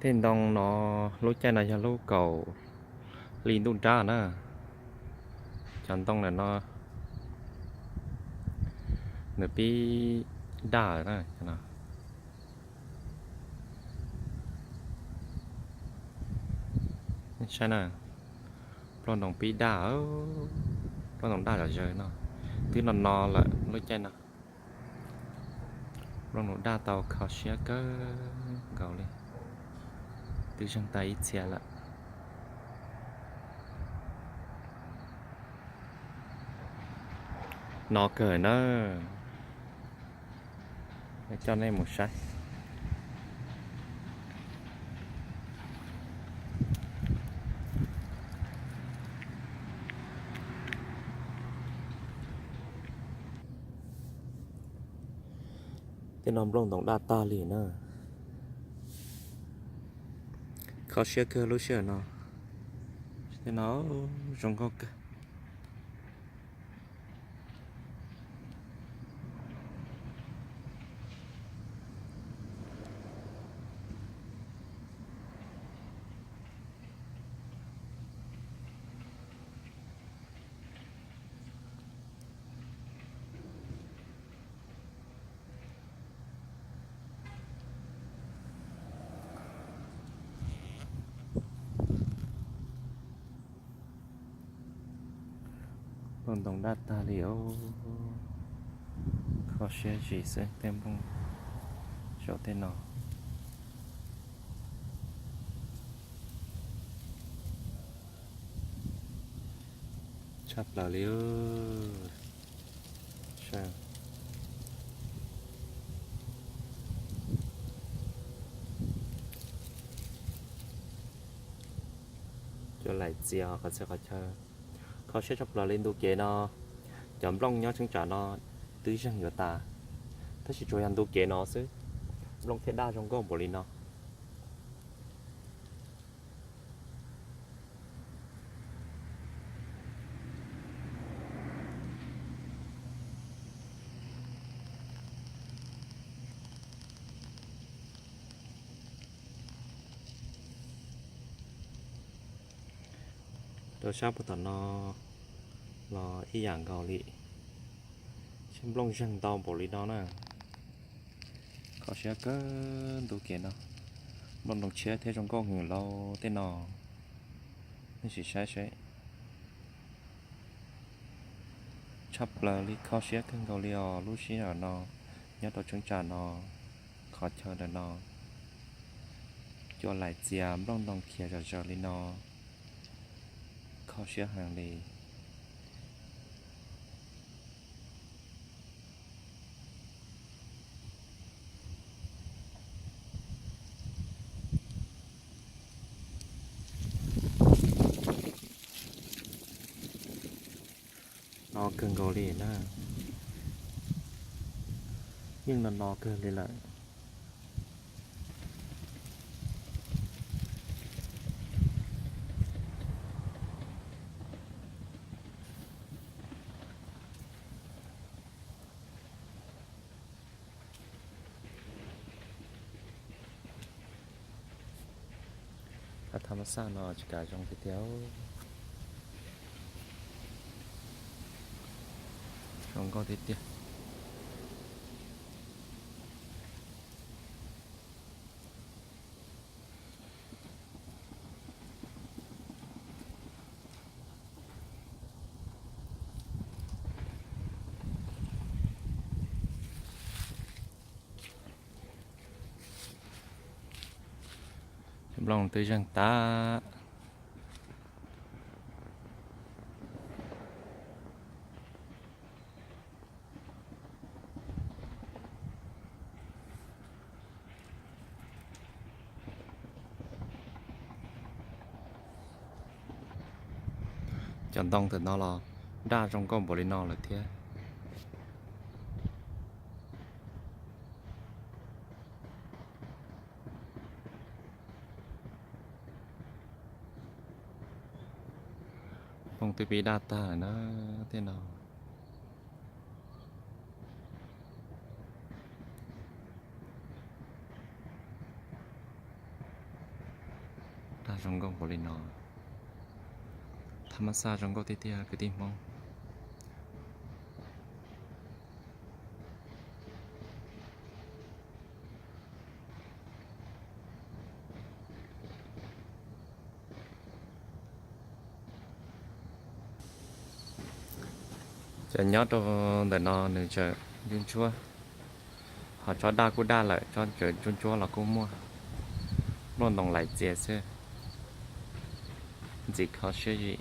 Tej ntoo no lub caij no yog lub kaum hli ntuj nrab na. Cov ntoo ntawm no nws pib daj na. Saib na, nplooj ntoo pib daj, nplooj ntoo daj zom zaws no. Twb no no lawm lub caij no. Nplooj ntoo daj tau kho siab kawg nkaus li. Twb zeeg tag ib txhia lawm. No kawg na. Coj nej mus saib. Tej no nplooj ntoo daj tag li na. Kho siab kawg lub sij hawm no. Tej no zoo nkauj kawg. Nplooj ntoo daj tag li os. Kho siab zim xwb tej nplooj zaum tej no. Tshaj plaws li. Cua laim txias qhov txhia qhov chaw. Kho siab tshaj plaws li ntu kev no. Cov nplooj nyob cheeb tsam no twb zeeg yuav tas, tab sis tsuas yog ntu kev no xwb, nplooj thiaj daj zoo nkauj npaum li no. Rau sab puag tom no los ib yam nkaus li. Saib nplooj zeeg ntau npaum li no na. Kho siab kawg ntu kev no. Nplooj ntoo tshiab thiab zoo nkauj heev lauj tej no. Nej sim saib seb. Tshaj plaws li, kho siab kawg nkaus li os lub sij hawm no nyob rau cheeb tsam no, qhov chaw ntawm no. Cua laim txias nplooj ntoo khiav zom zaws li no, kho siab heev li. No kawg nkaus li na. Yeej no no kawg li lawm. Thaj ma xaj no tsis kam zoo tiag tiag. Zoo nkauj tiag tiag. Nplooj twb zeeg tas. Cov ntoo ntawm no los daj zoo nkauj npaum li no lawm thiab. Nplooj twb pib daj tag lawm na, tej no. zoo nkauj npaum li no. Thaj mab xaj zoo nkauj tiag tiag kwv tij Hmoob. Ces nyob rau ntawm no nws tseem ntsuab ntsuab, ho tsob daj kuj daj lawm, tsob tseem ntsuab ntsuab los kuj muaj, nplooj ntoo lais txias xwb, ntxim kho siab zim.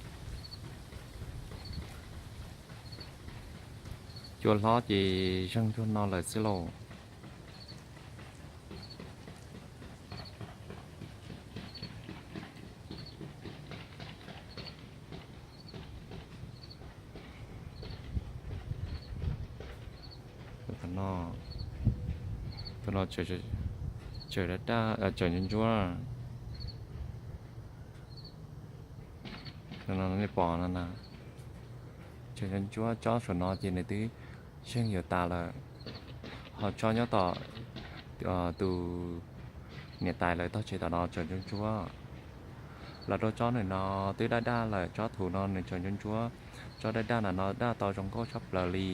Cua hlob ces zeeg cuag no lawm xwb lauj. Tus no, tus no tseem, tseem ntsuab ntsuab. Nej pom no na, tseem ntsuab ntsuab, tsob saum no ces nws twb zeeg yuav tas lawm. Ho tsob nyob tom tus niam tais lawv tog tsev tom no tseem ntsuab ntsuab. Los rau tsob nws no twb daj daj lawm, tsob thuv no nws tseem ntsuab ntsuab. Tsob daj daj no no daj tau zoo nkauj tshaj plaws li.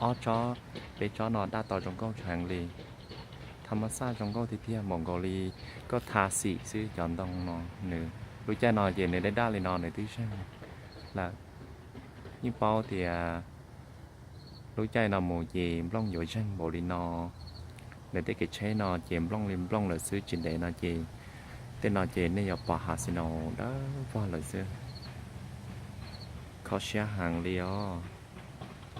Ob tsob, peb tsob no daj tau zoo nkauj heev li. Thaj mab xaj zoo nkauj tiag tiag npaum nkaus li koj tha xim xwb, cov ntoo no. Nws lub caij no ces nws daj daj li no nws twb zeeg lawm. Yeej paub tias lub caij no mus ces nplooj yuav zeeg npaum li no. Lawv tej kev tsheb no ces nplooj li nplooj lawm xwb, tsis ntev no ces tej no ces nej yuav pom hav xi no dawb vog lawm xwb. Kho siab heev li os.